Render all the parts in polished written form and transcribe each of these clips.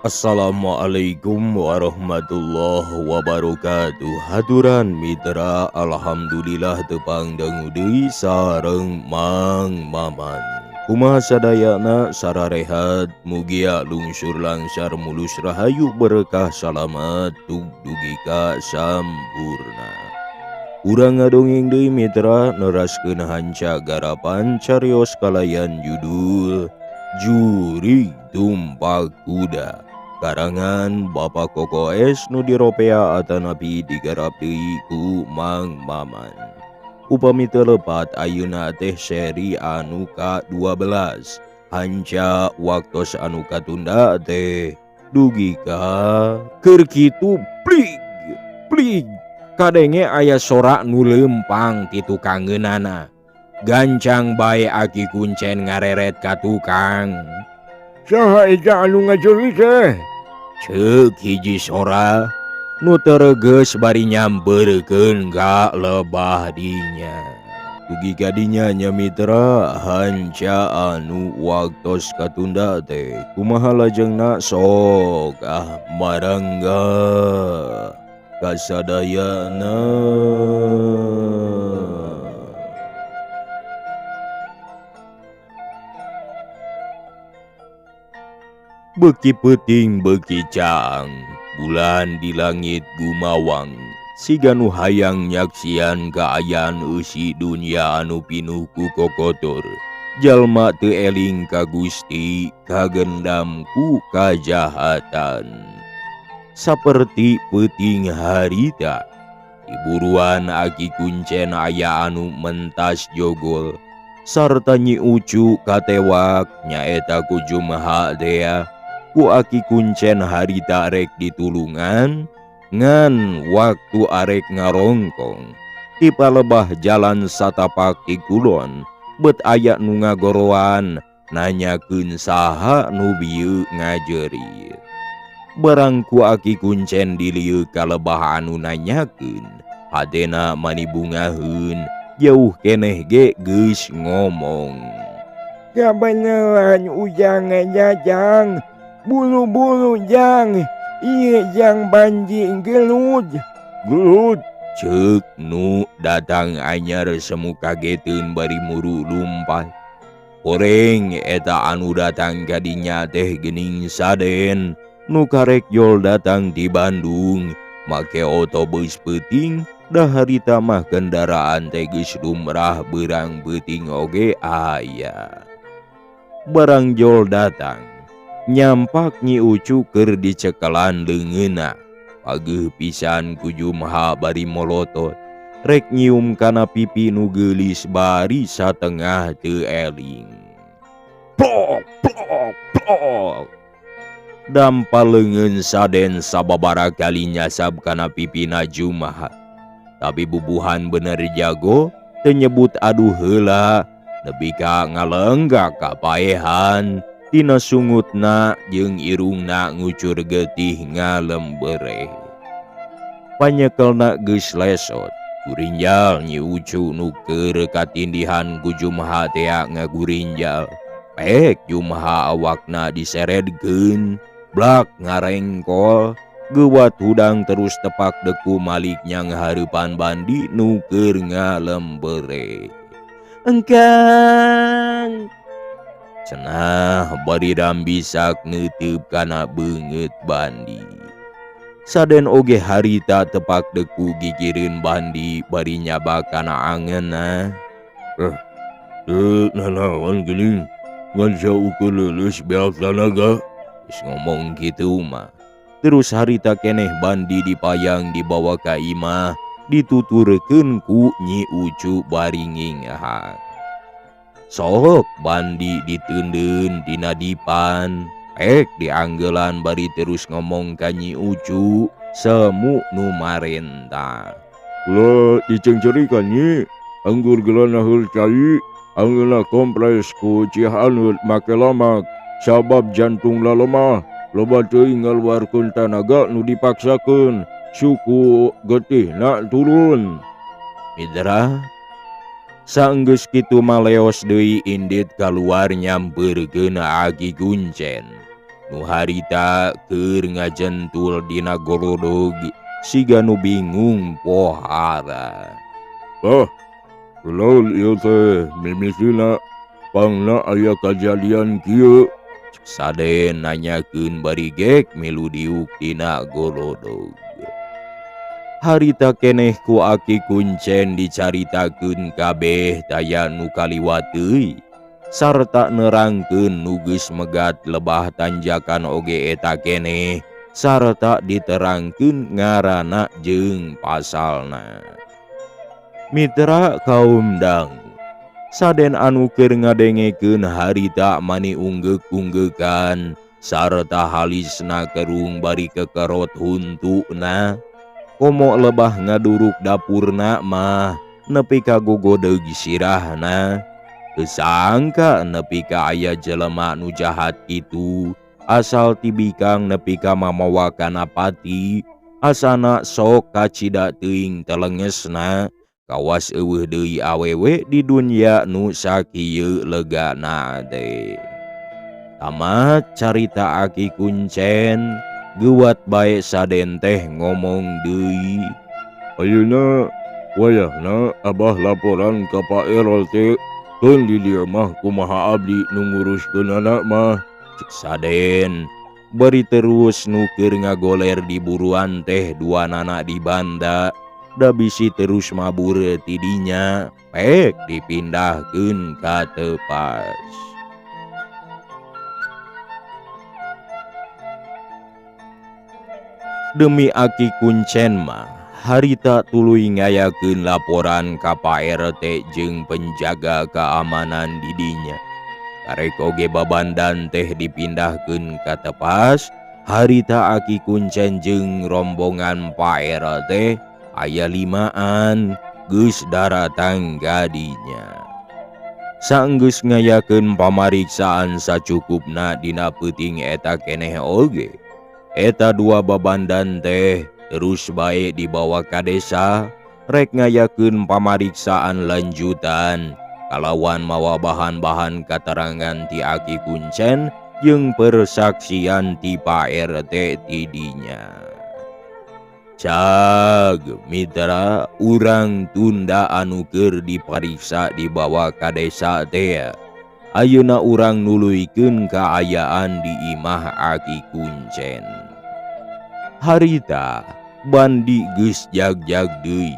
Assalamualaikum warahmatullahi wabarakatuh. Haturan Mitra, Alhamdulillah tepang dangu deui sareng Mang Maman. Kumaha sadayana, sararehat? Mugia lungsur langsar, mulus rahayu, berkah, salamat tug dugi ka sampurna. Urang ngadongeng deui, Mitra, neraskeun hanca garapan carios kalayan judul Jurig Tumpak Kuda karangan Bapak Koko S nu diropea atanapi digarap deui ku Mang Maman. Upami teu lepat, ayeuna teh seri anu ka-12, hanca waktos anu katunda teh dugi ka keur kitu, plig plig, kadenge aya sora nu lempang ti tukangeunana. Gancang bae Aki Kuncen ngareret ka tukang. Saha eta anu ngajerit teh? Ceuk hiji sora nu tereges bari nyamperkeun ka lebah dinya. Dugi ka dinya nya, Mitra, hanca anu waktos katunda teh kumaha lajengna? Sok ah, marangga kasadayana. Beuki peuting beuki caang, bulan di langit gumawang siga nu hayang nyaksian kaayaan eusi dunya anu pinuh ku kokotor. Jalma teu eling ka Gusti, kagendam ku kajahatan. Saperti peuting harita, diburuan Aki Kuncen aya anu mentas jogol sarta Nyi Ucu katewak, nyaeta ku Jumaha tea. Ku Aki Kuncen harita rek ditulungan, ngan waktu arek ngarongkong ti palebah jalan satapak ti kulon, bet aya nu ngagoroan nanyakeun saha nu bieu ngajerit. Barang ku Aki Kuncen dilieu ka lebah anu nanyakeun, hatena mani bungaheun, jauh keneh ge geus ngomong. Kabeneran ujang jajang, buru-buru jang, ieu jang banji gelut. Gelut? Ceuk nu datang anyar semu kageteun bari muru lumpat. Horeng eta anu datang ka dinya teh geuning Saden nu karek jol datang di Bandung make otobus peuting. Da harita mah kendaraan teh geus lumrah, beurang peuting oge aya. Barang jol datang, nyampak Nyi Ucu keur dicekelan leungeunna, pageuh pisan ku Jumha bari molotot rek nyium kana pipi nu geulis bari satengah teu eling. Plok plok plok, dampa leungeun Saden sababaraha kali nyasab kana pipina Jumaha. Tapi bubuhan bener jago, teu nyebut aduh heula, nepi ka ngalenggak kapaehan. Tina sungutna jeung irungna ngucur getih ngalembereh. Panyekelna geus lesot, gurinjal Nyi Ucu nu keur katindihan ku Jumaha tea ngagurinjal. Pek Jumaha awakna diseredkeun, blak ngarengkol, geuwat hudang terus tepak deku malik nyang hareupan Bandi nu keur ngalembere. "Engkang," cenah bari rambisak neuteup kana beungeut Bandi. Saden oge harita tepak deku gigireun Bandi bari nyabak kana angeunna. Eh, teu nanaon geuning, ngan saukur leuleus beak tanaga. Geus ngomong kitu mah, terus harita keneh Bandi dipayang dibawa ka imah, dituturkeun ku Nyi Ucu bari nginghak. Sok Bandi diteundeun dina dipan, pek dianggelan bari terus ngomong ka Nyi Ucu semu nu marenta. Ulah dicengcerikan, Nyi, anggur geulana heul cai, angeunna kompres ku Cihanut make lamak, sabab jantung lemah, loba teuing ngaluarkeun tanaga nu dipaksakeun, suku getihna turun. Mitra, saenggeus kitu mah leos deui indit kaluar nyamperkeun Aki Kuncen. Nu harita keur ngajentul dina golodog siga nu bingung pohara. Ah, laun ieu teh mimitina pangna aya kajadian kieu. Saden nanyakeun bari gek milu diuk dina golodog. Harita keneh ku Aki Kuncen dicaritakeun kabeh taya nu kaliwat deui sarta nerangkeun nu geus megat lebah tanjakan oge eta keneh sarta diterangkeun ngaranna jeung pasalna. Mitra kaum dang, saden anu keur ngadengekeun harita mani unggeuk-unggeukan sarta halisna kerung bari kekerot huntuna. Komo lebah ngaduruk dapurna mah nepi ka gogodeg sirahna. Teu sangka nepi ka aya jelema nu jahat kitu asal tibikang nepi ka mamawa kana pati asana sok kacida teuing telengesna kawas eueuh deui awewe di dunya nu sakieu legana teh. Tamat carita Aki Kuncen. Geuwat bae Saden teh ngomong deui. Ayeuna wayahna abah laporan ka Pak RT keun di dieu mah kumaha abdi nu nguruskeunana mah. Cek Saden bari terus nu keur ngagoler di buruan teh dua nana di banda da bisi terus mabur ti dinya pek dipindahkeun ka tepas. Demi Aki Kuncen mah harita tuluy ngayakeun laporan ka Pak RT jeung penjaga keamanan di dinya. Karek oge babandan teh dipindahkeun ka tepas, harita Aki Kuncen jeung rombongan Pak RT aya limaan geus daratang ka dinya. Saenggeus ngayakeun pamariksaan sacukupna dina peuting eta keneh oge. Eta dua babandan teh terus bae dibawa ka desa rek ngayakeun pamariksaan lanjutan kalawan mawa bahan-bahan katerangan ti Aki Kuncen jeung persaksian ti Pak RT ti dinya. Cag mitra urang tunda anu keur dipariksa dibawa ka desa teh. Ayeuna urang nuluykeun kaayaan di imah Aki Kuncen. Harita Bandi geus jag-jag deui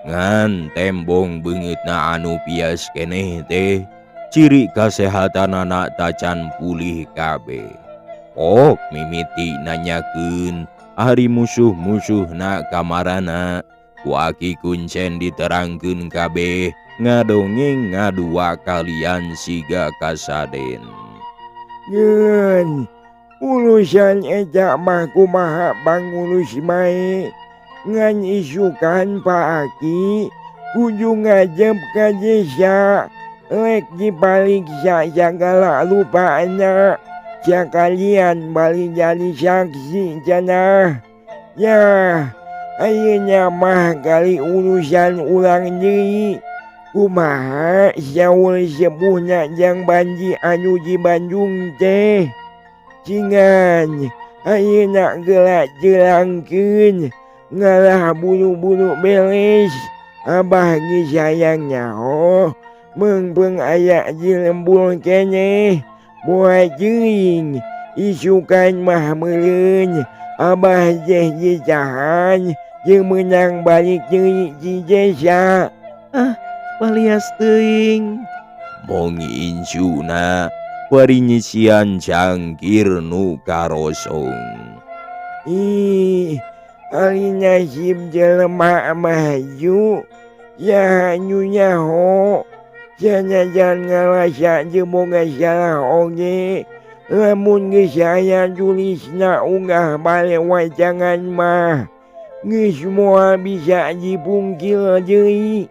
ngan tembong beungeutna anu pias keneh teh ciri kasehatanana tacan pulih kabeh. Ok mimiti nanyakeun ari musuh-musuhna kamarana ku Aki Kuncen diterangkeun kabeh ngadongeng ngadua kalian siga kasaden. Ngeun urusan eta mah kumaha pangurus mae ngan isukan Pak Aki kudu ngajep ka desa rek dipariksa sagala rupana sakalian bari jadi saksi cenah. Ya ayeuna mah kali urusan urang deui. Kumaha saur sepuhna jang Banji anu di Bandung teh. Cingan ayeuna geura jelangkeun ngalah buru-buru beres. Abah geus hayang nyaho meungpeung aya di lembur keneh. Moal teuing isukan mah meureun abah teh ditahan jeung meunang balik deui di desa. Ah, palias teuing. Mong incuna bari nyisian cangkir nu karosong. Ih, ari nasib jelema mah ju ya nu nyaho sanajan ngarasa teu boga salah oge lamun geus aya tulisna unggah bale wacangan mah geus moal bisa dipungkil deui.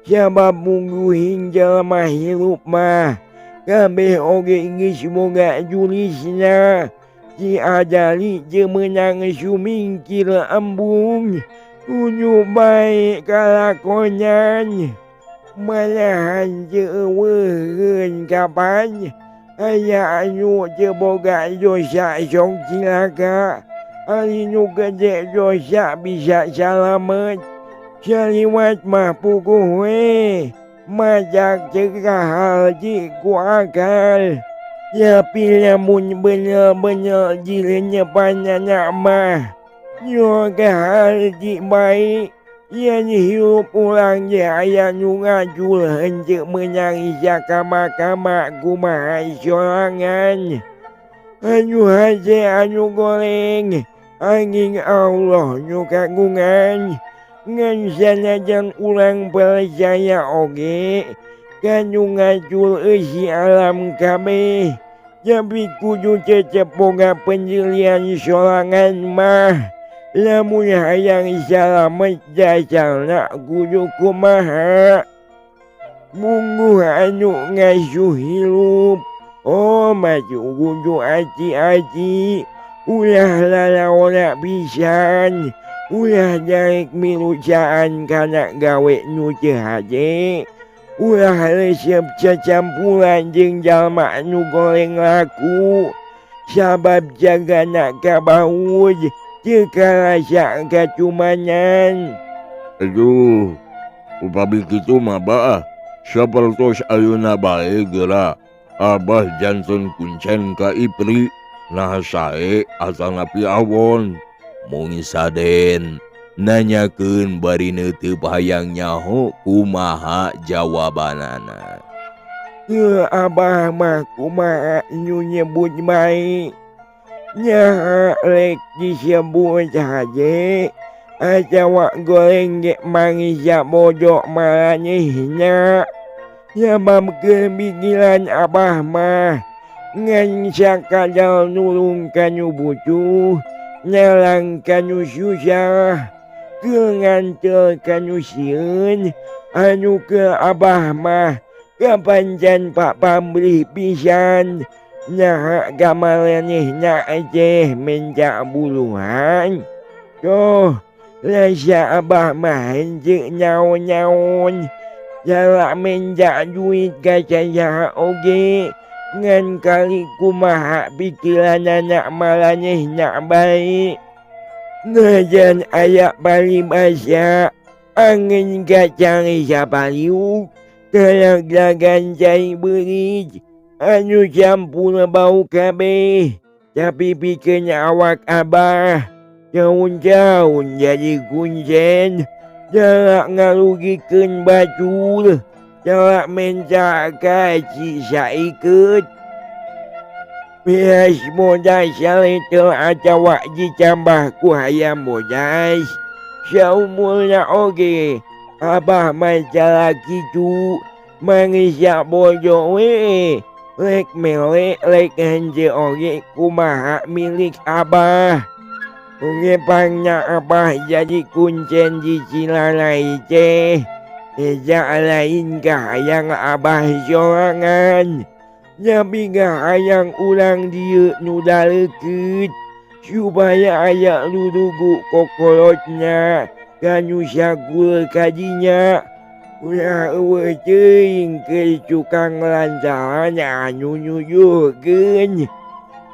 Sabab mungguhing jelema hirup mah kabeh oge geus boga tulisna. Diajari teu meunang sumingkir embung kudu bae kalakonan. Malahan teu eueuheun kapan Aya anu teu boga dosa sok cilaka. Ari nu gede dosa bisa salamet. Saliwat mah puguh we. Majak teu kaharti ku akal. Tapi lamun bener-bener dilenyepanana mah nu kaharti bae. Yen hirup urang ge aya nu ngajul henteu meunang sakama-kama kumaha sorangan. Anu hade anu goreng angin Allah nu kagungan. Ngan sanajan urang percaya oge kanu ngajul eusi alam kabeh. Tapi kudu tetep boga pendirian sorangan mah. Lamun hayang salamet dasarna kudu kumaha. Mungguh anu ngasuh hirup. Oh maju kudu aci-aci. Ulah lalaona pisan. Ulah daek milucaan kana gawe nu teu hade. Ulah resep cacampuran jeung jalma nu goreng laku. Sabab jagana kabaud teu karasa kacumanan. Aduh, upami kitu mah baah. Sapertos ayeuna bae geura. Abah janten kuncen ka Ipri. Nah sae atanapi awon. Mung Saden nanyakeun bari neuteup hayang nyaho kumaha jawabanana. Heuh abah mah kumaha nu nyebut bae. Nyaha rek disebut hade atawa goreng ge mangisa bodoh maranehna. Sabab kepikiran abah mah ngan sakadar nulung kanu butuh, nyalang kanu susah, keur nganteur kanu sieun. Anu ke abah mah kapanjan Pak Pamrih pisan. Naha kamaranehna teh minta buluhan. Tuh rasa abah mah henteu naon-naon. Jalak minta duit ka saha oge. Ngan kali kumaha pikiranana maranehna bae. Najan aya paribasa angin kacang sapaliuk talaglagan cai beurit anu campur bau kabeh. Tapi pikeun awak abah taun-taun jadi kuncen. Jalak ngarugikeun batur. Jalak minta kaci saikeut. Beas bodas saletel atawa ditambah ku hayam bodas. Saumurna oge abah mah jalak kitu mangisa bodoh we. Rek mele rek henteu oge kumaha milik abah. Oge pangna abah jadi kuncen di Cilalai teh. Eja lain kahayang abah sorangan. Tapi kahayang urang dieu nu daleukeut supaya aya lurugu kokolotna kanu sagul kadinya. Ulah eueuh teuing keur tukang lantaran anu nuduhkeun.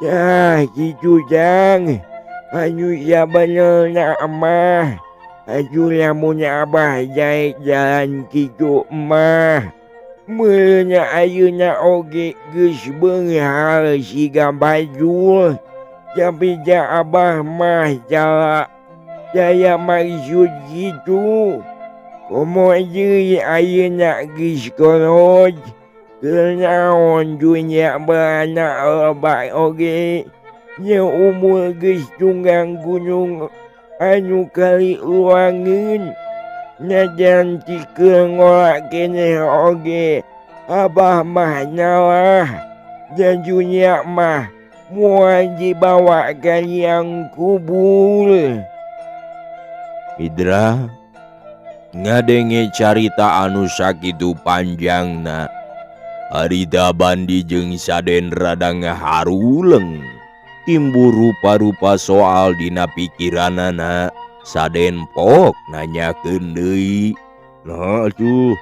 Tah kitu jang. Anu sabenerna mah atuh lamun abah daek jalan kitu mah meureunna ayeuna oge geus beunghar siga bajul. Tapi da abah mah jala daya maksud kitu. Komo deui ayeuna geus kolot. Keur naon dunya beranak loba oge. Nya umur geus tunggang gunung anu kali luangeun. Najan tikeun ngolak keneh oge abah mah nyalah. Dan dunya mah moal dibawa ka liang kubur. Hidra ngadenge carita anu sakitu panjangna. Harita Bandi jeung Saden rada ngaharuleng. Timbul rupa-rupa soal dina pikiranana. Saden pok nanyakeun deui. Nah atuh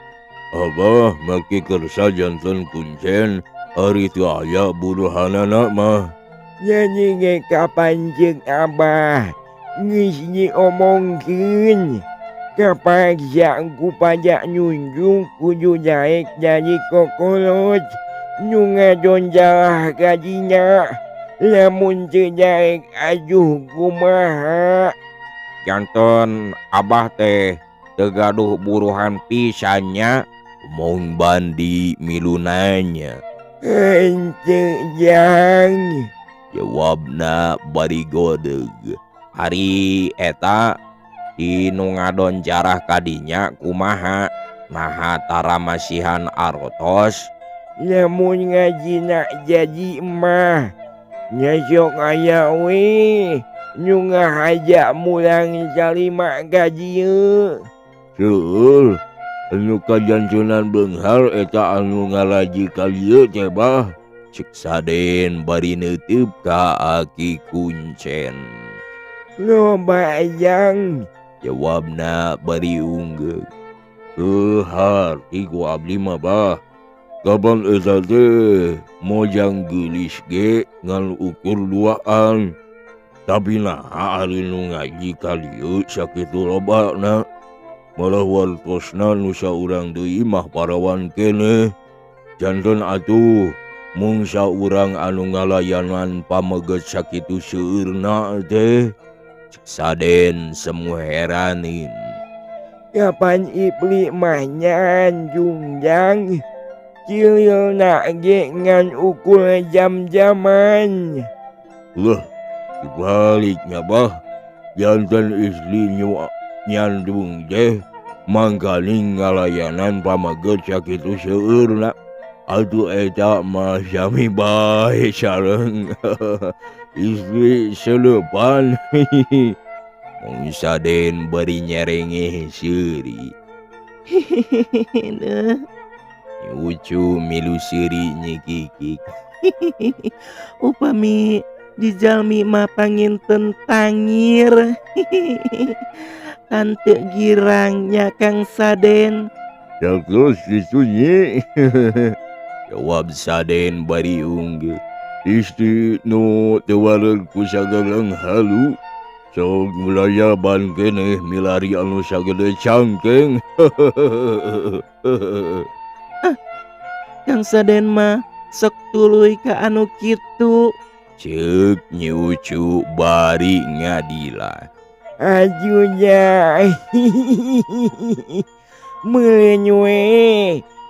abah make kersa janten kuncen Ari teu aya buruhanana mah. Nyanyi ge kapan jeung Abah geus diomongkeun. Kapaksa ku pajak nyunjung kudu daek jadi kokolot nu ngadon jarah ka dinya. Lamun teu daek ajuh kumaha. Janten Abah teh teu gaduh buruhan pisan nya. Omong Bandi milu nanya. Henteu jang. Jawabna bari godeg. Ari eta di nu ngadon jarah kadinya kumaha? Naha tara masihan arotos? Lamun ngajina jadi mah nya sok aya we nu ngahaja mulang salima ka dieu. Seueur anu kajantunan beunghar eta anu ngaraji ka dieu teh bah. Cek Saden bari neuteub ka Aki Kuncen. Loba jang. Jawabna bari unggeuh. Harti ku abdi mah bah. Kapan eta teh mojang geulis ge ngan ukur duaan. Tapi naha ari nu ngaji ka dieu sakitu lobana. Malah wartosna nu saurang deui mah parawan keneh. Janten atuh mung saurang anu ngalayanan pameget sakitu seueurna teh. Cek Saden semu heranin. Kapan ibli mah nyanjung jang. Cililna ge ngan ukur jam-jaman. Leuh, dibaliknya bah. Janten istri nyandung teh mangkaning ngalayanan pameget sakitu seueurna. Atuh eta mah sami bae sareng istri seulepan. Mung Saden bari nyerengeh seuri. Hihihi. Ucu milu seuri nyikikik. Upami dijalmi mah panginten tangir. Tante girangnya Kang Saden. Terus disunyi. Jawab Saden bari unggeuh. Istri nu teu wareug ku sagaleng halu. Sok mulayaban keneh milari anu sagede cangkeng. Ah, Kang Saden mah sok tuluy ka anu kitu. Ceuk Nyi Ucu bari ngadila. Ajunya. Meureun we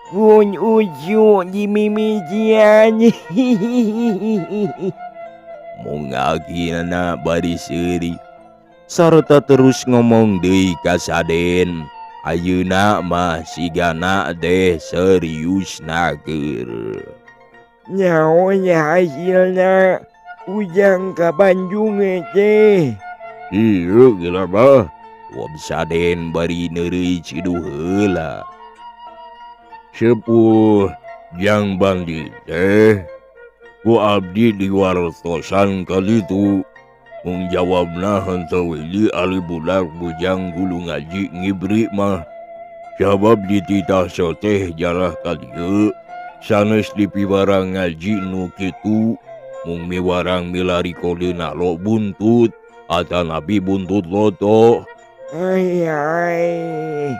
kun ucu di mimijian. Mung akina bari seuri. Sarta terus ngomong deui ka Saden. Ayeuna mah sigana teh serius nager. Nyaho nya hasilna Ujang ka Bandung teh. Ieu geura bah. Wab Saden bari neureuy ciduh heula. Sepuh Jang Bandi teh ku abdi diwartosan kalitu. Mung jawabna henteu wili ari budak bujang gulu ngaji ngibri mah. Sabab dititah soteh jarah ka dieu sanes dipiwarang ngaji nu kitu. Mung miwarang milari kodeuna lo buntut atanapi buntut loto. Ai ai.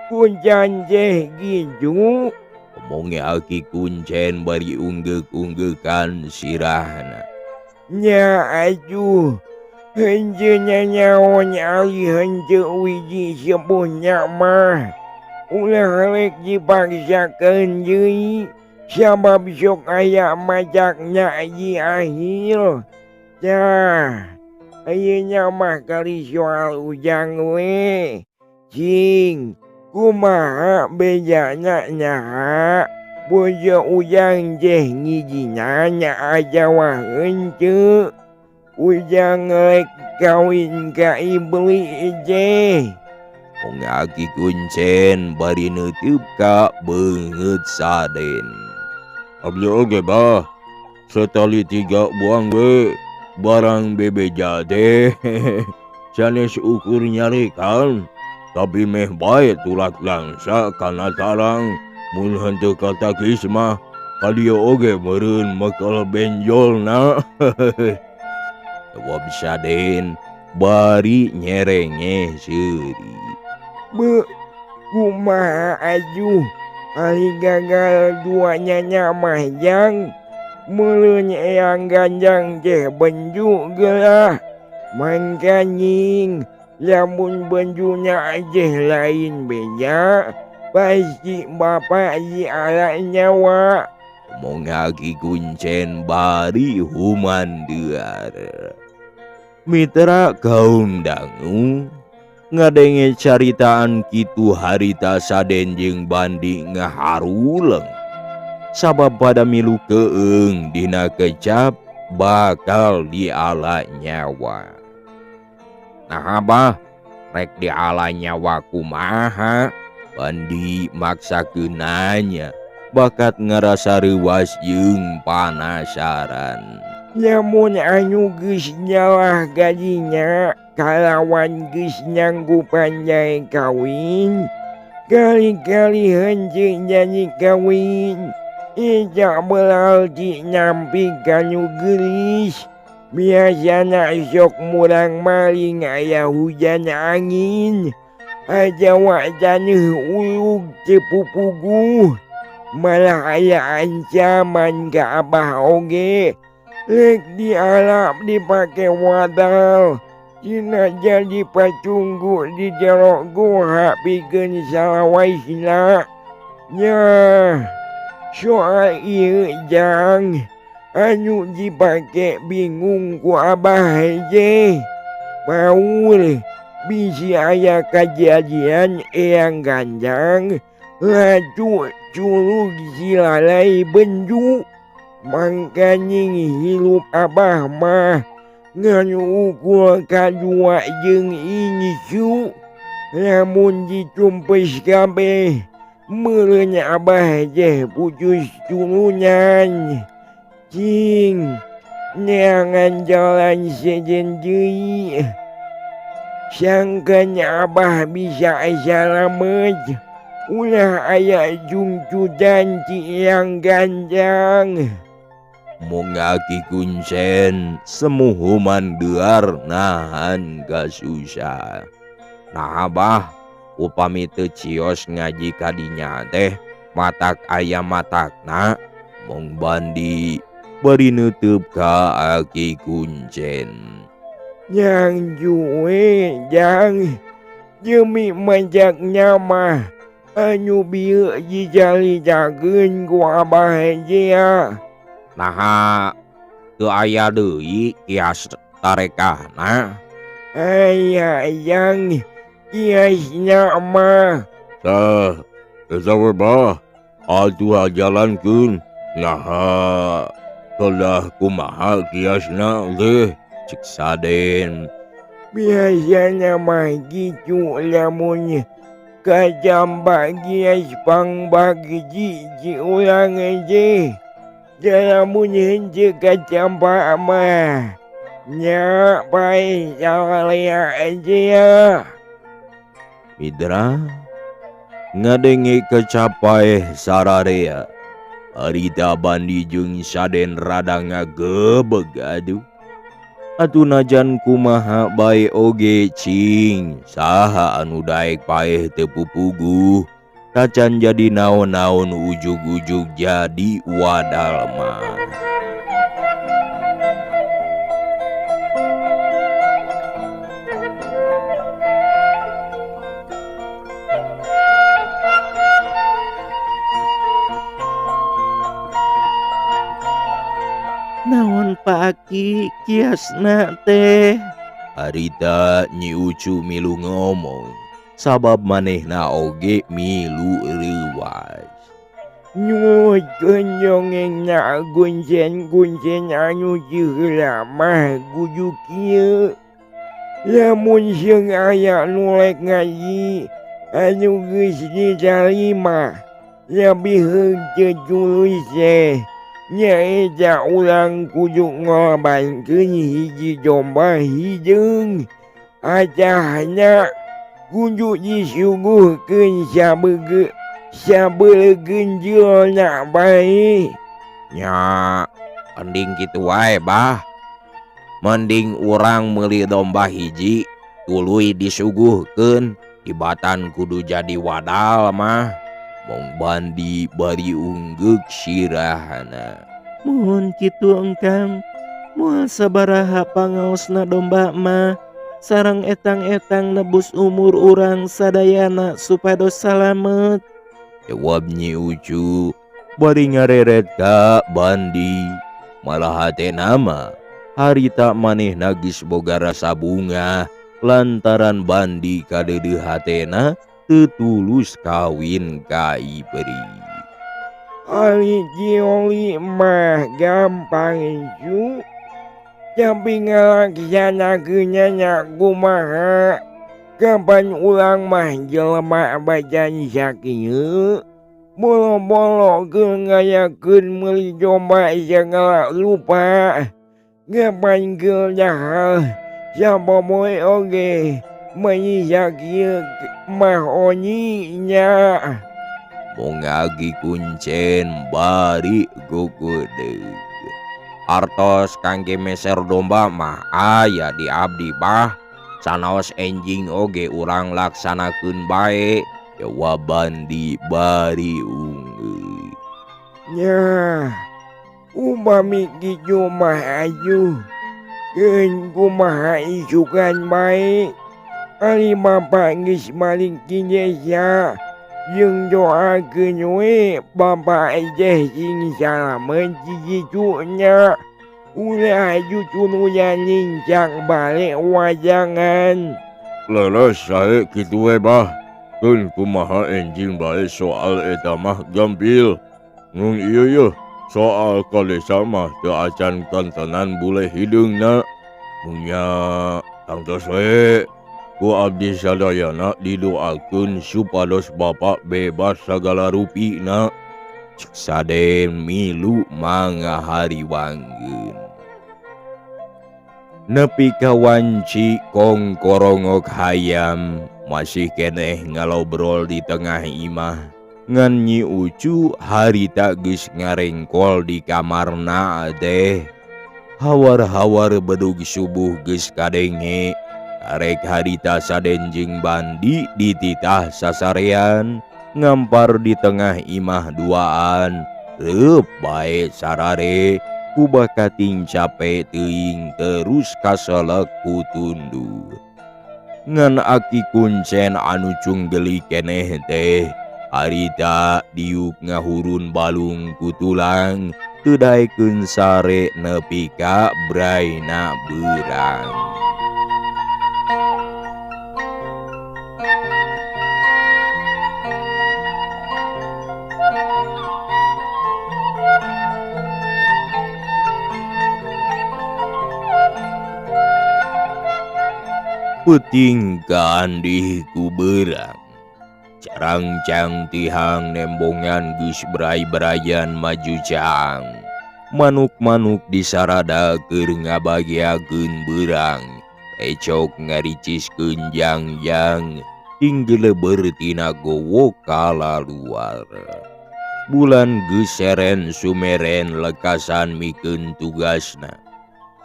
Kuncen teh gitu. Omongnya Aki Kuncen bari unggeuk-unggeukan sirahna. Nya aduh, henteu nyanyaon ari henteu wiji sepuhnya mah. Ulah rek dipaksakeun deui sabab sok aya majakna di akhir. Tah, ayeuna mah kali soal Ujang we. Cing, kumaha bejana nyaha? Bojo Ujang teh ngijinan atawa henteu. Ujang rek kawin ka ibli teh. Mung Aki Kuncen bari neuteub ka beungeut Saden. Abdi oge bah, setali 3 buang we barang bebeja teh. Sanes ukur nyarikan, tapi meh bae tulak langsa kana tarang. Mun henteu katakis mah Ka dieu oge meureun mekel benjolna. Jawab Saden bari nyerengeh seuri. Be, kumaha ajuh ari gagal duanya mah jang. Meureun Eyang Ganjang teh benju gelah. Mangkaning lamun benjunya teh lain beja, pasti bapak diala nyawa. Omong Aki Kuncen bari humandear. Mitra kaum dangu ngadenge caritaan kitu harita Saden jeung Bandi ngaharuleng. Sabab pada milu keung dina kecap bakal diala nyawa. Nah abah rek diala nyawa kumaha? Bandi maksakeun nanya bakat ngarasa reuas jeung panasaran. Lamun anu geus nyalah gadinya kalawan geus nyanggupan jae kawin, kali-kali henteu jadi kawin. Ijak berarti nyampi kanu geulis. Biasana sok murang maling aya hujan angin. Ajawa taneuh ulug teu pupuguh. Malah aya ancaman ka abah oge. Rek dialap dipake wadal. Cina jadi pacunggu di jero goha pikeun salawaisna. Nya soal ieu jang anu dipake bingung ku abah je. Paul bisi aya kajadian Eyang Ganjang laju culug silalai benju. Mangkaning hirup abah mah ngan ukur kadua jeung incu. Lamun ditumpes kabeh meureun abah teh putus turunan. Cing neangan jalan sejen deui. Sangkan abah bisa salamet. Ulah aya jungcudan ti Eyang Ganjang. Mong Aki Kuncen semuhuman dear nahan kasusah. Nah abah upami teu cios ngaji kadinya teh matak aya matakna. Mong Bandi bari neuteub ka Aki Kuncen. Yang juwe jang demi majaknya mah anu bieu dijalitakeun ku abah jea. Naha teu aya deui kias tarekahna. Aya jang kiasna mah. Tah, eta we bah. Atuh jalankeun. Naha kedah kumaha kiasna ge? Cek Saden. Biasana mah kitu lamun kajamba kias pangbagji diulang ge. Lamun henteu kajamba mah nya pae salea aja. Mitra ngadenge kecapai sararea. Harita Bandi jeung Saden rada ngagebeg aduh. Atuh najan kumaha bae oge cing saha anu daek paeh teu pupuguh. Tacan jadi naon-naon ujug-ujug jadi wadal mah. Naon Pak Aki kiasna teh? Harita Nyi Ucu milu ngomong sabab manehna oge milu reuwas. Nyuhunkeun dongengna guncen-guncen anu diheula mah kudu kieu. Lamun seung aya nu rek ngaji anu geus ditarima lebih henteu tulus teh. Nyaeta urang kudu ngorbankeun hiji domba hideung. Acahna kudu disuguhkeun sabeulegeun jeulna bae. Nya mending kitu wae bah. Mending urang meuli domba hiji tuluy disuguhkeun tibatan kudu jadi wadal mah. Mong Bandi bari unggeuk sirahna. Muhun kitu engkang. Moal sabaraha pangaosna domba mah sareng etang-etang nebus umur urang sadayana supados salamet. Jawab Nyi Ucu bari ngareret ka Bandi. Malah hatena mah harita manehna geus boga rasa bunga lantaran Bandi kadeudeuh hatena teu tulus kawin ka Ipri. Ali jioli mah gampang cu. Tapi ngalaksanakeunana kumaha? Kapan urang mah jelema bacan sakieu? Bolo-bolo keur ngayakeun meuli domba sagala rupa. Kapan keur dahar sapopoe oge meuni sakieu mah onyi nya. Mongagi kuncen bari gugudeug. Artos kangge meser domba mah aya di abdi bah. Sanaos enjing oge urang laksanakeun bae. Jawab Bandi bari unggeuh. Nya, upami kitu mah atuh. Keun kumaha isukan bae. Ari bapa geus balik ti desa jeung doakeun we bapa teh sing salamet cicitu nya. Ulah tutuluyan nincak balik wajangan. Leres sae kitu we bah. Keun kumaha enjing bae soal eta mah gampil. Ngung ieu yeuh soal ka desa mah teu acan kantenan bule hideungna. Munya tangtos we ku abdi sadayana didoakeun supados bapa bebas sagala rupina. Cek Saden milu mangahariwangkeun. Nepi ka wanci kongkorongok hayam masih keneh ngalobrol di tengah imah. Ngan Nyi Ucu harita geus ngarengkol di kamarna teh. Hawar-hawar bedug subuh geus kadenge. Karek harita Saden jeung Bandi dititah sasarean ngampar di tengah imah duaan. Reup bae sarare kubah kating cape teuing terus kaselek ku tunduh. Ngan aki kuncen anu cunggeli keneh teh harita diuk ngahurun balung ku tulang teu daekeun sare nepi ka braina beurang. Peuting kaandih ku beurang. Carangcang tihang nembongan geus berai-berayan maju caang. Manuk-manuk disarada keur ngabagiakeun beurang. Ecok ngariciskeun jangjang tinggeleber tina gowo kalaluar. Bulan geus seren sumeren lekasan mikeun tugasna.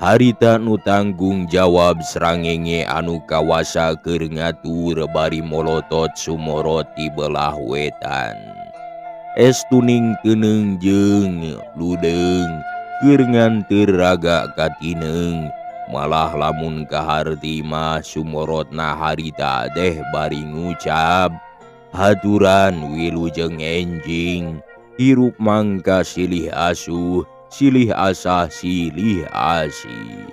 Harita nu tanggung jawab srangenge anu kawasa keur ngatur bari molotot sumorot ti belah wetan. Es tuning keuneung jeung ludeung keur nganteur raga katineung. Malah lamun kaharti mah sumorotna harita teh bari ngucap haturan wilujeng enjing hirup mangka silih asuh silih asah silih asih.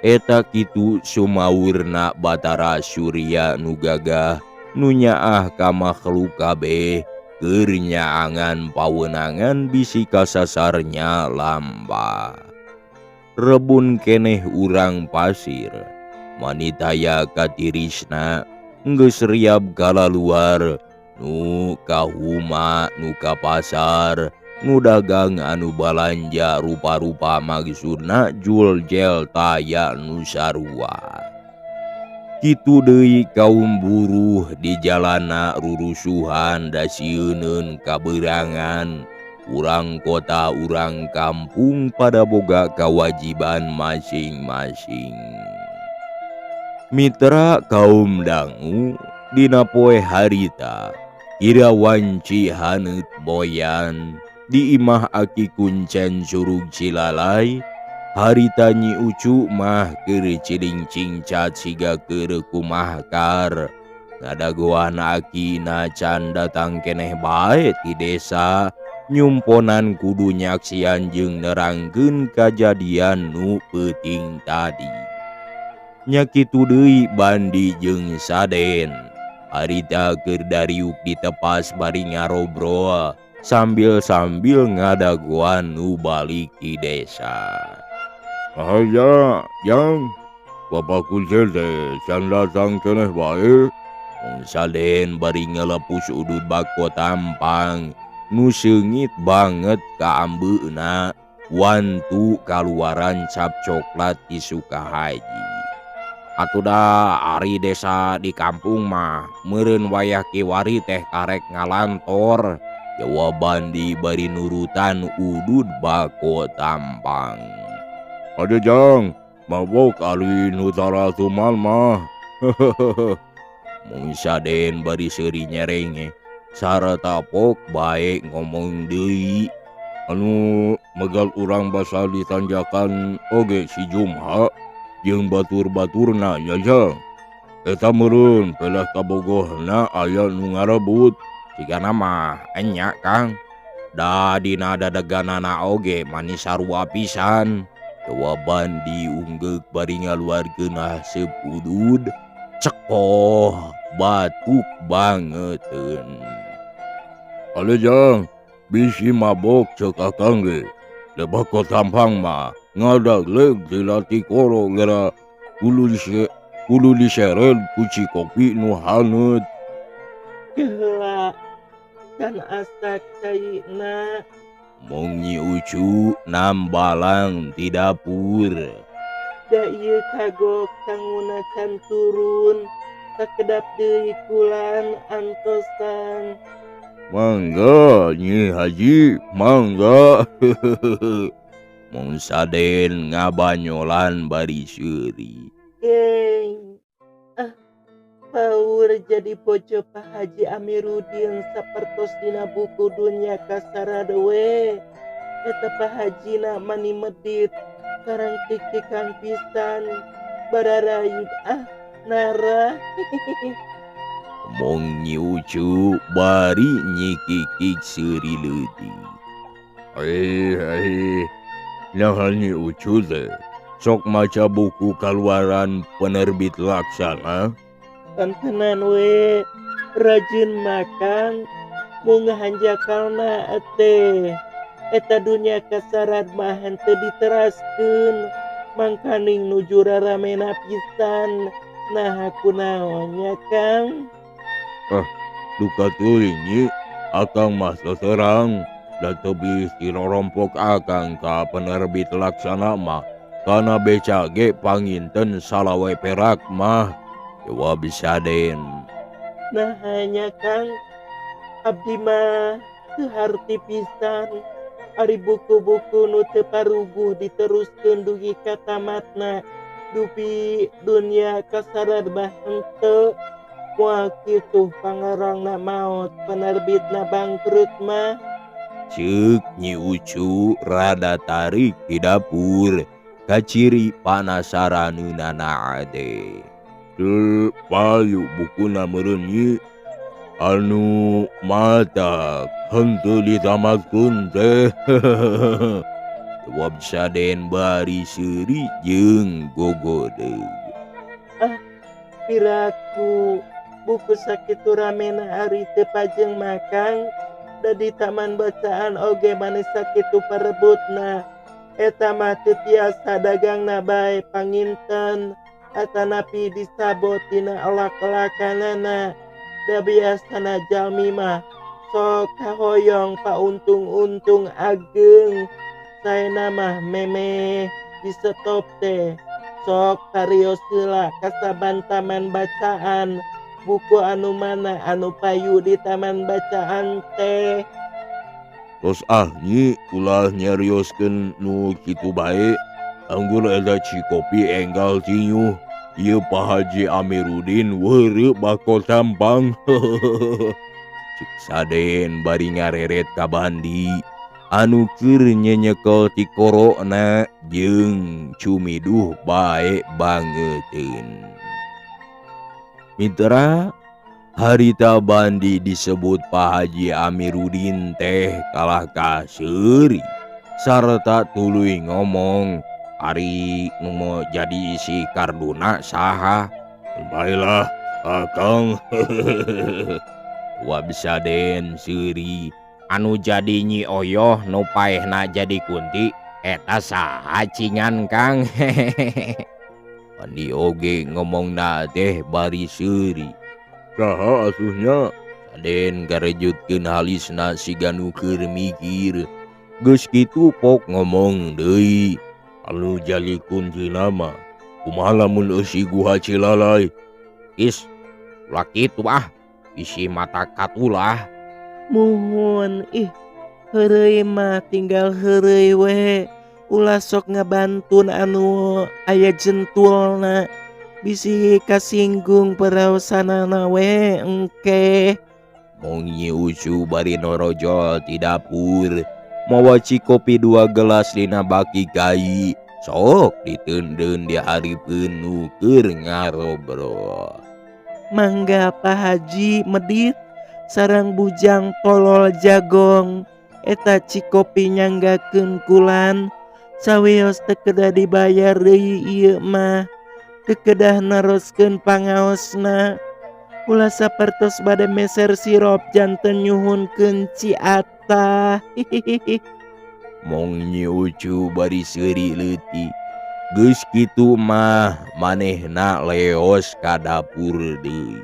Eta kitu sumaurna Batara Surya nu gagah nu nyaah ka makhluk kabeh keur nyaangan pawenangan bisi kasasarnya lampah. Rebun keneh urang pasir manitaya katirisna geus riab kalaluar nu ka huma nu ka pasar nu dagang anu balanja rupa-rupa maksudna jul jel taya nu sarua. Kitu deui kaum buruh di jalana rurusuhan da sieuneun kabeurangan. Urang kota urang kampung pada boga kewajiban masing-masing. Mitra kaum dangu dina poe harita kira wanci haneut boyan di imah aki kuncen curug Cilalai harita Nyi Ucu mah keur ciling cingcat siga keur kumahkar. Ngadagoan akina can datang keneh bae ti desa nyumponan kudu nyaksian jeung nerangkeun kajadian nu peuting tadi. Nya kitu deui Bandi jeung Saden harita keur dariuk ditepas bari ngarobrol sambil-sambil ngadagoan nu balik ti desa. Aya, Jang, Bapak kuncen teh can datang keneh bae. Saden bari ngelepus udud bako tampang nu seungit banget kaambeuna wantu kaluaran cap coklat ti Sukahaji. Atuh da ari desa di kampung mah meureun wayah kiwari teh karek ngalantor, jawab Bandi bari nurutan udud bako tampang. Aduh Jang, mabok ari nu tara tumal mah. Mung Saden bari seuri nyerenge sarta pok bae ngomong deui. Anu megal urang basa ditanjakan oge si Jumha jeung batur-baturna nya Jang. Eta meureun pelah kabogohna aya nu ngarebut. Sigana mah enya Kang. Da dina dadeganana oge manis sarua pisan. Jawaban diunggeuk bari ngaluarkeun aseup udud. Cekoh batuk bangeteun. Ale Jang, bisi mabok ceuk akang ge. Lebah ko tampang mah ngadagleg dilati koro gera kudu diseret ku cikopi nu haneut. Geula can asak caina. Mong Nyi Ucu nambalang ti dapur. Da ieu kagok tanguna can turun sakedap deui kulan antosan. Mangga Nyi Haji, mangga. Mong Saden ngabanyolan bari seuri. Geng, ah, paur jadi bojo Pak Haji Amiruddin sapertos dina buku dunya kasarad we. Eta Pak Hajina mani medit sareng tik-tikan pisan bararayud ah nara. Mong Nyi Ucu bari nyikikik seuri leutik. Ai naha Nyi Ucu teh sok maca buku kaluaran penerbit Laksana. Kantenan we rajin makan mung hanjakalna teh. Eta dunya kasarad mah henteu diteraskeun mangkaning nuju raramena pisan. Nah kunaon nya Kang? Ah, duka teuing Nyi, akang mah seserang da teu bisi rorompok akang ka penerbit Laksana mah kana beca ge panginten salawe perak mah. Jawab Saden. Nah nya Kang, abdi mah teu harti pisan. Ari buku-buku nu teu paruguh diteruskeun dugi ka tamatna dupi dunya kasarad mah henteu. Moal kitu pangarangna maot penerbitna bangkrut mah. Ceuk Nyi Ucu rada tarik di dapur kaciri panasaraneunana ade. Teu payu bukuna meureun Nyi. Anu mata henteu ditamatkeun teh. Jawab Saden bari seuri jeung gogodeug. Ah, piraku buku sakitu ramena ari teu pajeng makang da di taman bacaan oge manis sakitu parebutna. Eta mah teu tiasa dagangna bae panginten atanapi disabot dina elak-elakanana. Da biasana jalmi mah sok kahoyong pauntung-untung ageng. Saena mah memeh di stop teh sok parios heula kasaban taman bacaan. Buku anu mana anu payu di taman bacaan teh. Tos ah nyi ulah nyarioskeun nu kitu bae. Anggur eta cikopi enggal tinyuh. Ieu Pak Haji Amirudin weureu bako tampang. Cek Saden bari ngareret ka Bandi anu keur nyenyekel tikorona jeung cumiduh bae bangeteun. Mitra, harita Bandi disebut Pak Haji Amirudin teh kalah ka seuri sarta tuluy ngomong ari nu mau jadi si Karduna saha. Baiklah akang. Wab Saden seuri anu jadi Nyi Oyoh nu paehna jadi Kunti eta saha cingan Kang. Bandi oge ngomongna teh bari seuri. Saha asuhnya? Saden garejutkeun halisna siga nu keur mikir. Geus kitu pok ngomong deui. Anu jadi kunti nama kumaha lamun eusi Guha Cilalai? Is ulah kitu ah, isi mata katulah. Muhun ih, heureuy mah tinggal heureuy we. Ulah sok ngabantun anu aya jentulna. Bisi kasinggung peraosanana we engke. Mong Nyi Ucu bari norojol ti dapur mawa cikopi 2 gelas dina baki kai. Sok diteundeun di hareupeun nu keur ngarobrol. Mangga Pak Haji medit sareng bujang tolol jagong. Eta cikopi nyanggakeun kulan. Sawios teu kedah dibayar deui ieu mah. Teu kedah naroskeun pangaosna. Ulah sapertos bade meser sirop janten nyuhunkeun Ciata. Hihihi. Mong Nyi Ucu bari seuri leutik. Geus kitu mah manehna leos ka dapur deui.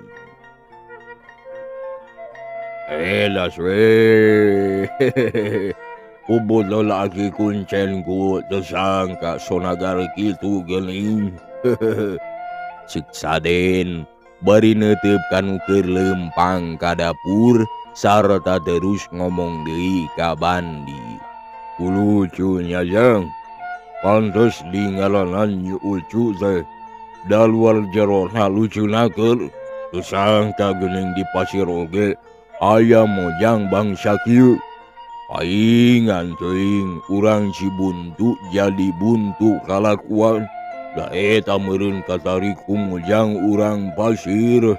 Elas we. Ubud lalaki kuncen ku tersangka sonagar kitu geuning. Cek Saden bari neuteup kanu keur leumpang ka dapur sarta terus ngomong deui ka Bandi. Lucunya jang, pantes di ngalanan Nyi Ucu teh da luar jerona lucuna keur tersangka geuning di pasir oge aya mojang bangsa kieu. Paingan teuing urang Cibuntu jadi buntu kalakuan. Da eta meureun katarik ku mojang urang pasir.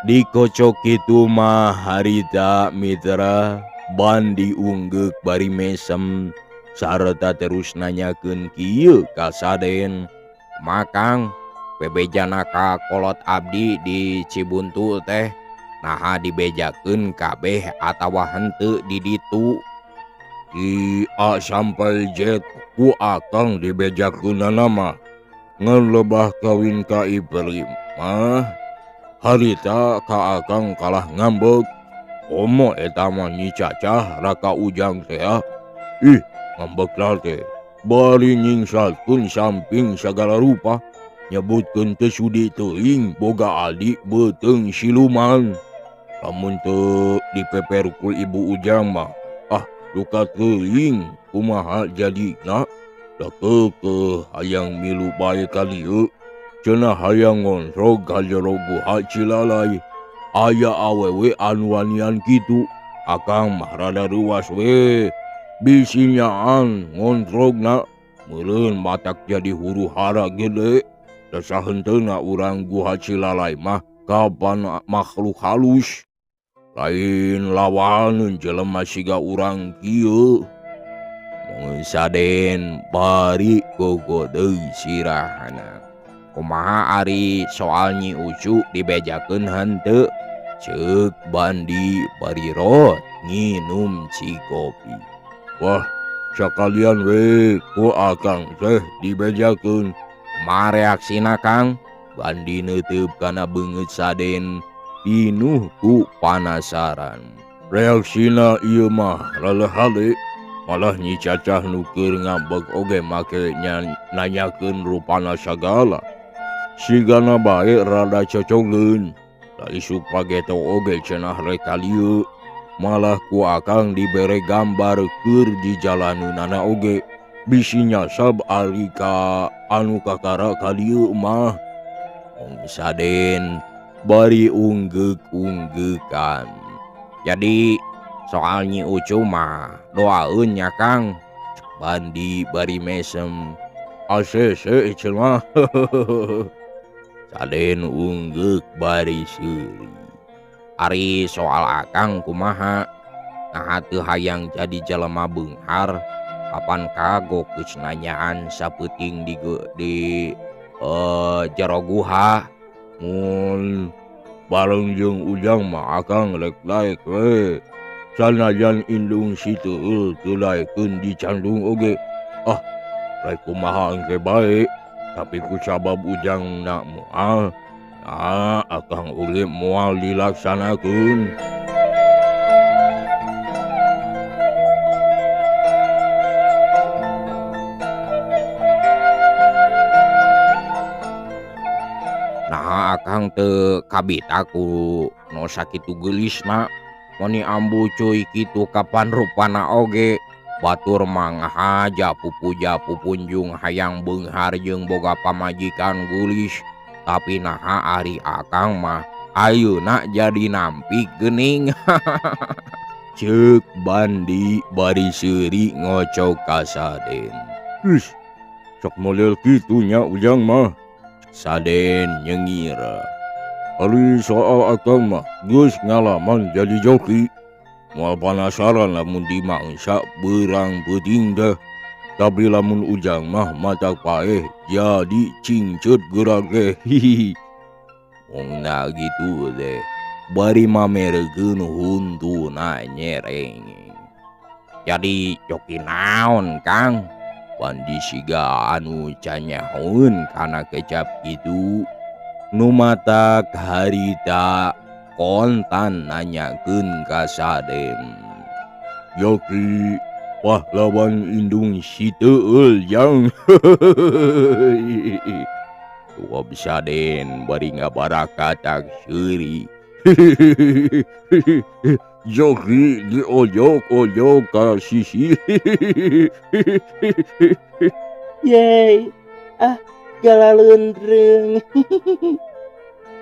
Dikocok kitu mah harita mitra Bandi unggeuk bari mesem sarta terus nanyakeun kieu ka Saden. Makang bebejana ka kolot abdi di Cibuntu teh naha dibejakeun kabeh atawa henteu di ditu? Di A sampai Z ku akang dibejakeunana mah ngan lebah kawin ka Ibrahim mah harita ka akang kalah ngambek. Komo eta mah Nyi Cacah raka Ujang teh ah. Ih ngambek teh bari nyingsatkeun samping sagala rupa nyebutkeun teu sudi teuing boga adik beuteung siluman. Lamun teu dipeper ku Ibu Ujang mah ah luka teuing kumaha jadina. Da keukeuh hayang milu bae ka dieu cenah hayang ngontrog ka jero Guha Cilalai. Aya awewe anu wanian kitu akang mah rada reuas we bisi nyaan ngontrogna meureun matak jadi huru hara gede. Da sahenteuna urang Guha Cilalai mah kapan makhluk halus lain lawaneun jelema siga urang kieu. Mun Saden bari gogodeui sirahna. Kumaha ari soal Nyi Ucu dibejakeun henteu? Ceuk Bandi bari rot nginum cikopi. Wah, sakalian we ku akang teh dibejakeun. Kumaha reaksina Kang? Bandi neuteup kana beungeut Saden pinuh ku panasaran. Reaksina ieu mah rada hade. Malah Nyi Cacah nu keur ngambek oge make nanyakeun rupana sagala. Sigana bae rada cocogeun. Da isuk pageto oge cenah rek ka dieu. Malah ku akang dibere gambar keur di jalaneunana oge. Bisi nyasab ari ka anu kakara ka dieu mah. Mong Saden bari unggeuk-unggeukan. Jadi soal Nyi Ucu mah doaeun nya Kang. Bandi bari mesem. ACC cenah. Saden unggeuk bari seuri. Ari soal akang kumaha? Naha teu hayang jadi jelema beunghar? Kapan kagok geus nanyaan sapeuting di jero guha? Mun bareng jeung Ujang mah akang rek daek we. Sanajan indung si teueul teu daekeun dicandung oge. Ah, rek kumaha engke bae, tapi ku sabab Ujang na moal, nah akang oge moal dilaksanakeun. Nah akang teu kabita ku nu sakitu geulisna. Meni ambu cuy kitu kapan rupana oge. Batur mah ngahaja pupuja pupunjung hayang beunghar jeung boga pamajikan geulis. Tapi naha ari akang mah ayeuna jadi nampik geuning. Ceuk Bandi bari seuri ngocok ka Saden. Ih, sok model kitu nya Ujang mah. Saden nyengir. Ari soal akang mah geus ngalaman jadi joki. Moal panasaran lamun dimangsa beurang peuting teh. Tapi lamun Ujang mah mata paeh jadi cingcut geura ge. Hihihi. Mongna gitu deh. Bari mamerekeun huntuna nyereng. Jadi joki naon Kang? Bandi siga anu canyahoeun kana kecap kitu. Nu matak harita kontan nanyakeun ka Saden. Joki pahlawan indung si teueul jang. Tuab Saden bari ngabarakatak seuri. Joki diojok-ojok ka sisi. Yeay, ah galaleundreung.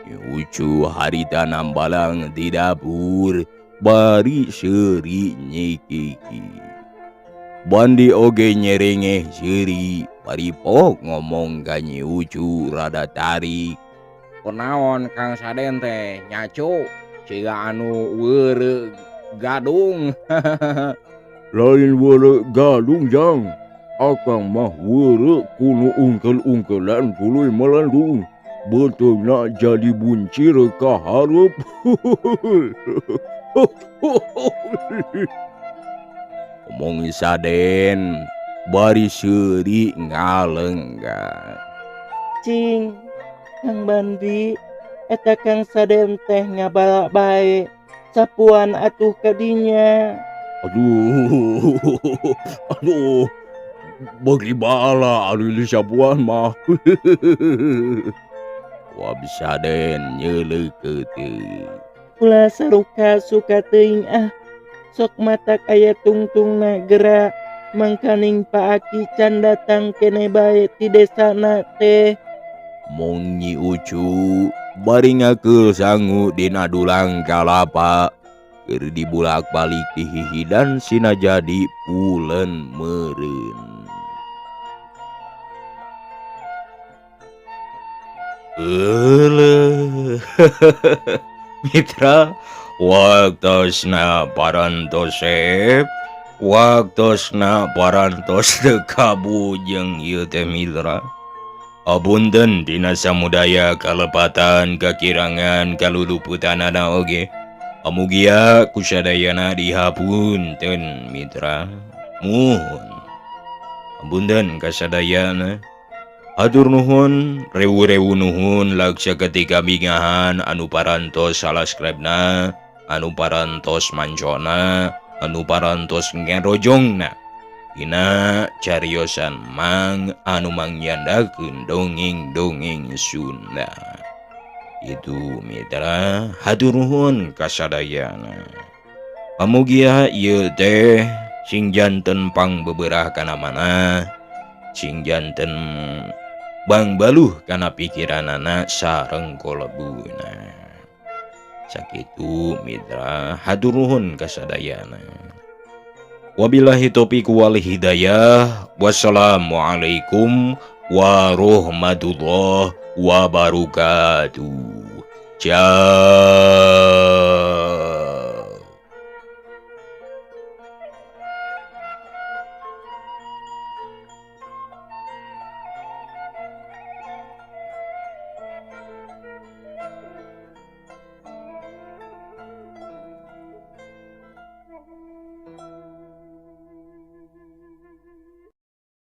Ucu harita nambalang di dapur bari seuri nyikiki. Bandi oge nyerengeh seuri bari pok ngomong ka Nyi Ucu rada tarik. Kunaon Kang Saden teh nyacu siga anu weureu gadung. Lain weureu gadung jang. Akang mah weureu kuno ungkel-ungkelan tuluy melandung. Beuteuhna jadi buncir ka hareup. Omong Saden bari seuri ngalenggan. Cing, Kang Bandi, eta Kang Saden teh ngabala bae. Sapuan atuh kadinya. Aduh, aduh, bagi bala ari di sapuan mah. Wab Saden nyeleukeuteuh. Ulah saruka suka teuing ah. Sok matak aya tungtungna gerak. Mangkaning Pak Aki can datang kene bae ti desana teh. Mong Nyi Ucu bari ngakeul sangu dina dulang kalapa. Keur dibulak-balik dihihidan sina jadi pulen meureun. Euleuh. Mitra, waktosna parantosep, waktosna parantos teu kabujeng ieu teh mitra. Abunten dina samudaya kalepatan kakirangan kaluluputanana oge. Amugia kusadayana dihapunten mitra. Muhun. Abunten kasadayana. Atur nuhun, rewu-rewu nuhun laksa ketika bingahan anu parantos salaskribna, anu parantos mancona, anu parantos ngerojongna. Dina cariosan mang anu mangyandakeun dongeng-dongeng Sunda. Itu mitra, hatur nuhun kasadayana. Pamugia ieu teh sing janten pang beberah kana mana, sing janten bang baluh kana pikiranana sareng kolebuna. Sakitu mitra, hatur nuhun kasadayana. Wabillahi taufiq wal hidayah. Wassalamualaikum warahmatullahi wabarakatuh. Ciao.